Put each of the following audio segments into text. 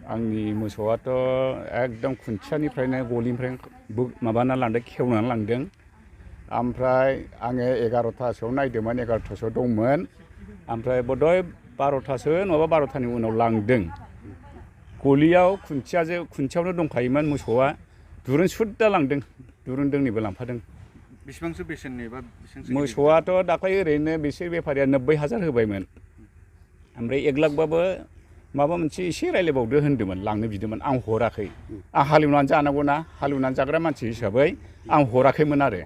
आंनि मोसौआथ' एकदम खुन्थियानिफ्रायनो गलिनिफ्राय माबाना लांदों खेवनानै लांदों ओमफ्राय आङो 11थासोआव नायदोंमोन 11थासोआव दंमोन ओमफ्राय बधय 12थासो नङाबा 12थानि उनाव लांदों गलियाव खुन्थियावनो दंखायोमोन मोसौआ दुरुं सुद्दा लांदों दुरुं दोंनैबो लांफादों बेसेबांसो बेसेननि बा बेसेबांसो मोसौआथ' दाख्लै ओरैनो बिसोर बेफारिया 90,000 होबायमोन ओमफ्राय 1 लाखबाबो माबा मोनसे एसे रायलायबावदो होन्दोंमोन लांनो बिदोंमोन आं हराखै आं हालेवनानै जानांगौना हालेवनानै जाग्रा मानसि हिसाबै आं हराखैमोन आरो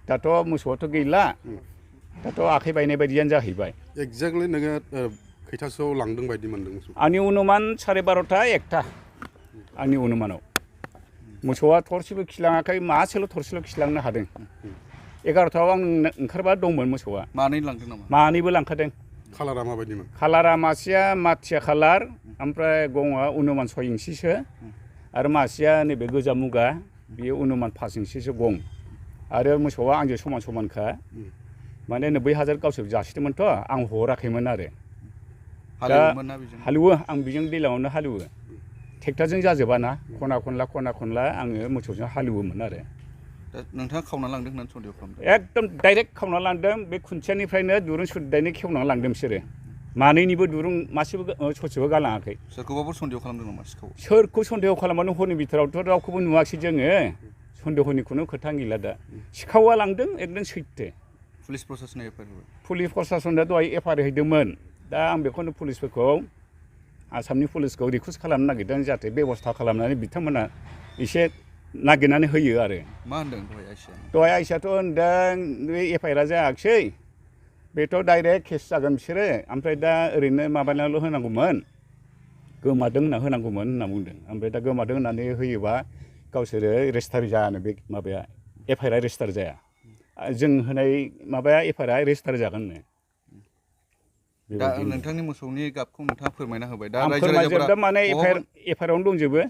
दाथ' मोसौआथ' गैला दाथ' आखाइ बायनाय बायदियानो जाहैबाय एक्जेक्टलि नोङो खैथासोआव लांदों बायदि मोनदों मोसौ आंनि अनुमान 12:30 1टा आंनि अनुमानाव मोसौआ थरसेबो खिलाङाखै मासेल' थरसेल' खिलांनो हादों 11थायाव आं ओंखारबा दंमोन मोसौआ मानै लांदों नामा मानैबो लांखादों कालारा माबायदिमोन कालारा मासेया माथिया कालार ओमफ्राय गङा अनुमान 6 इंसिसो आरो मासेया नैबे गोजा मुगा बियो अनुमान 5 इंसिसो गं आरो मोसौआ आंजों समान समानखा माने 90,000 गावसोर जासिदोंमोनथ' आं हराखैमोन आरो हालेवोमोन ना बेजों हालेवो आं बेजों दैज्लाङावनो हालेवो ट्रेक्टरजों जाजोबाना खना खनला आङो मोसौजों हालेवोमोन आरो दा नोंथाङा खावना लांदों होननानै सन्देह खालामदों एकदम डाइरेक्ट खावना लांदों बे खुन्थियानिफ्रायनो दुरुं सुददायनो खेवनानै लांदों बिसोरो मानैनिबो दुरुं मासेबो ससेबो गालाङाखै सोरखौबाबो सन्देह खालामदों नामा सिखाव सोरखौ सन्देह खालामबानो हरनि बिथोरावथ' रावखौबो नुवाखै जोङो सन्देहनि खुनु खोथा गैला दा सिखावा लांदों एकदम सैथो पुलिस प्रसासना एफआइआर होबाय पुलिस प्रसासना दहाय एफआइआर हैदोंमोन दा आं बेखौनो पुलिसफोरखौ आसामनि पुलिसखौ रिकुवेस्ट खालामनो नागिरदों जाहाथे बेबस्था खालामनानै बिथांमोना एसे नागिरनानै होयो आरो मा होनदों दहाय आइसियाथ' होनदों बे एफआइआर जायाखिसै बेथ' डाइरेक्ट केस जागोन बिसोरो ओमफ्राय दा ओरैनो माबानायल' होनांगौमोन गोमादों होनना होनांगौमोन होनना बुंदों ओमफ्राय दा गोमादों होननानै होयोबा गावसोरो रेजिस्टार जायानो बे माबाया एफआइआर रेजिस्टार जाया जों होनाय माबाया एफआइआर रेजिस्टार जागोननो दा नोंथांनि मोसौनि गाबखौ नोंथाङा फोरमायना होबाय दा आं फोरमायजोबदों माने एफआइआरावनो दंजोबो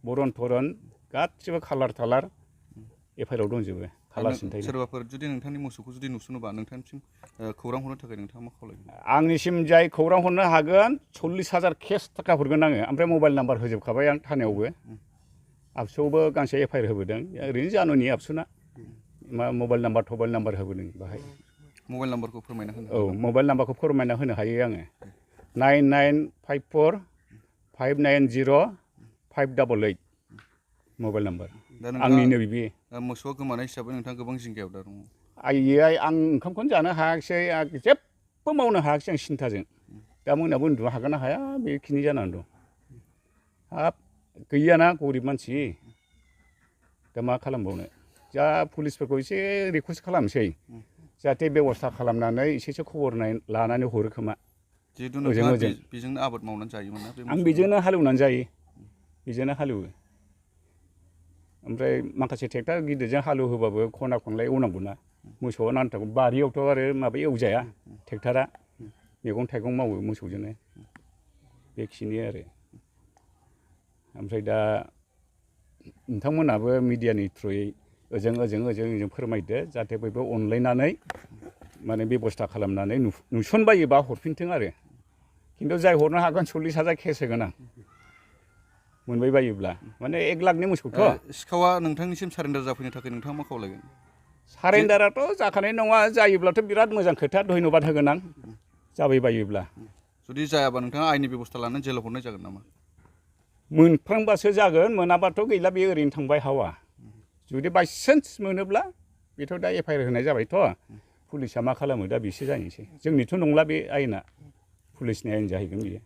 बरन थरन गासिबो कालार थालार एफआइआराव दंजोबो कालार सिन्थाय सोरबाफोर जुदि नोंथांनि मोसौखौ जुदि नुसनोबा नोंथांनिसिम खौरां हरनो थाखाय नोंथाङा मा खावलायगोन आंनिसिम जाय खौरां हरनो हागोन 40,000 केस थाखा हरगोन आङो ओमफ्राय मबाइल नाम्बार होजोबखाबाय आं थानायावबो आबसुआवबो गांसे एफआइआर होबोदों ओरैनो जानुनि आबसुना मा मबाइल नाम्बार होबोदों बाहाय मबाइल नाम्बारखौ फोरमायना होनो औ मबाइल नाम्बारखौ फोरमायना होनो हायो आङो 9954590588 मबाइल नाम्बार आंनिनो बे मोसौआ गोमानाय हिसाबै नोंथाङा गोबां जिंगायाव दा दङ आं ओंखामखौनो जानो हायाखिसै जेबो मावनो हायाखिसै आं सिन्थाजों दा मोनाबो उन्दुनो हागोन ना हाया बेखिनि जानानै दं हाब गैयाना गरिब मानसि दा मा खालामबावनो जा पुलिसफोरखौ एसे रिकुवेस्ट खालामसै जाहाथे बेबस्था खालामनानै एसेसो खबर लानानै हरो खोमा जिहेतु नोंथाङा बेजोंनो आबाद मावनानै जायोमोन ना आं बेजोंनो हालेवनानै जायो बेजोंनो हालेवो ओमफ्राय माखासे ट्रेक्टर गिदिरजों हालेवहोबाबो खना खनलाय एवनांगौना मोसौआ नांथारगौ बारियावथ' आरो माबा एवजाया ट्रेक्टरा मैगं थाइगं मावो मोसौजोंनो बेखिनि आरो ओमफ्राय दा नोंथांमोनाबो मिडियानि थ्रुयै ओजों फोरमायदो जाहाथे बयबो अनलायनानै माने बेबस्था खालामनानै नुसनबायोबा हरफिनथों आरो खिन्थु जाय हरनो हागोन 40,000 केस होगोन आं मोनबाय बायोब्ला माने 1 लाखनि मोसौथ' सिखावा नोंथांनिसिम सारेन्डार जाफैनो थाखाय नोंथाङा मा खावलायगोन सारेन्डाराथ' जाखानाय नङा जायोब्लाथ' बिराद मोजां खोथा धन्यबाद होगोन आं जाबाय बायोब्ला जुदि जायाबा नोंथाङा आइनि बेबस्था लानानै जेलाव हरनाय जागोन नामा मोनफ्रांबासो जागोन मोनाबाथ' गैला बे ओरैनो थांबाय हावा जुदि बायसान्स मोनोब्ला बेथ' दा एफआइआर होनाय जाबायथ' पुलिसा मा खालामो दा बेसो जाहैनोसै जोंनिथ' नंला बे आयेना पुलिसनि आयेन जाहैगोन बियो